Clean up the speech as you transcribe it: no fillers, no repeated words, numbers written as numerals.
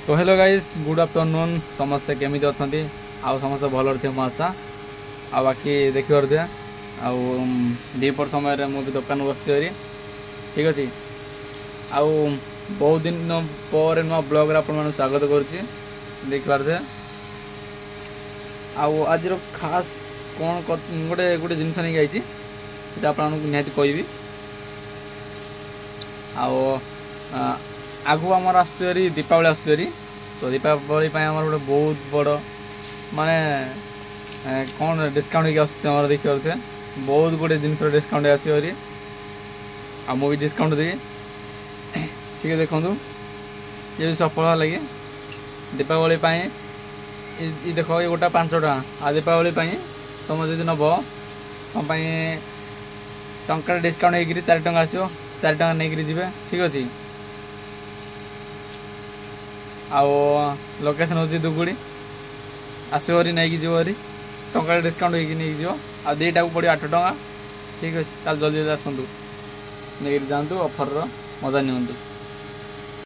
ତ hello guys, good afternoon. ସମସ୍ତେ କେମିତି ଅଛନ୍ତି? ଆଉ ସମସ୍ତେ ଭଲରେ ଥିବେ ମୋ ଆଶା। ଆଉ ବାକି ଦେଖିପାରୁଥିବେ, ଆଉ ଦ୍ୱିପହର ସମୟରେ ମୁଁ ବି ଦୋକାନ ବସିଛି ଭାରି। ଠିକ୍ ଅଛି, ଆଉ ବହୁତ ଦିନ ପରେ ନୂଆ ବ୍ଲଗ୍ରେ ଆପଣମାନଙ୍କୁ ସ୍ୱାଗତ କରୁଛି। ଦେଖିପାରୁଥିବେ, ଆଉ ଆଜିର ଖାସ୍ କ'ଣ ଗୋଟେ ଜିନିଷ ନେଇକି ଆଇଛି, ସେଇଟା ଆପଣମାନଙ୍କୁ ନିହାତି କହିବି। ଆଉ ଆଗକୁ ଆମର ଆସୁଛି ଭାରି ଦୀପାବଳି ଆସୁଛି ଭାରି। ତ ଦୀପାବଳି ପାଇଁ ଆମର ଗୋଟେ ବହୁତ ବଡ଼ ମାନେ କ'ଣ ଡିସକାଉଣ୍ଟ ହେଇକି ଆସୁଛି ଆମର। ଦେଖିପାରୁଥିବେ, ବହୁତ ଗୁଡ଼ିଏ ଜିନିଷ ଡିସକାଉଣ୍ଟ ଆସିବ ଭାରି, ଆଉ ମୁଁ ବି ଡିସକାଉଣ୍ଟ ଦେବି। ଠିକ୍, ଦେଖନ୍ତୁ, ଇଏ ବି ସଫଳ ହେଲା କି ଦୀପାବଳି ପାଇଁ। ଇ ଦେଖ, ଏ ଗୋଟା 5 ଟଙ୍କା। ଆଉ ଦୀପାବଳି ପାଇଁ ତୁମ ଯଦି ନେବ, ତୁମ ପାଇଁ ଟଙ୍କାଟେ ଡିସକାଉଣ୍ଟ ହେଇକିରି 4 ଟଙ୍କା ଆସିବ। 4 ଟଙ୍କା ନେଇକିରି ଯିବେ। ଠିକ୍ ଅଛି, ଆଉ ଲୋକେସନ୍ ହେଉଛି ଦୁଗୁଡ଼ି। ଆସିବ ଭାରି, ନେଇକି ଯିବ ଭାରି, ଟଙ୍କାଟେ ଡିସକାଉଣ୍ଟ ହେଇକି ନେଇକି ଯିବ। ଆଉ ଦୁଇଟାକୁ ପଡ଼ିବ 8 ଟଙ୍କା। ଠିକ୍ ଅଛି, ତାହେଲେ ଜଲ୍ଦି ଜଲ୍ଦି ଆସନ୍ତୁ, ନେଇକିରି ଯାଆନ୍ତୁ, ଅଫର୍ର ମଜା ନିଅନ୍ତୁ।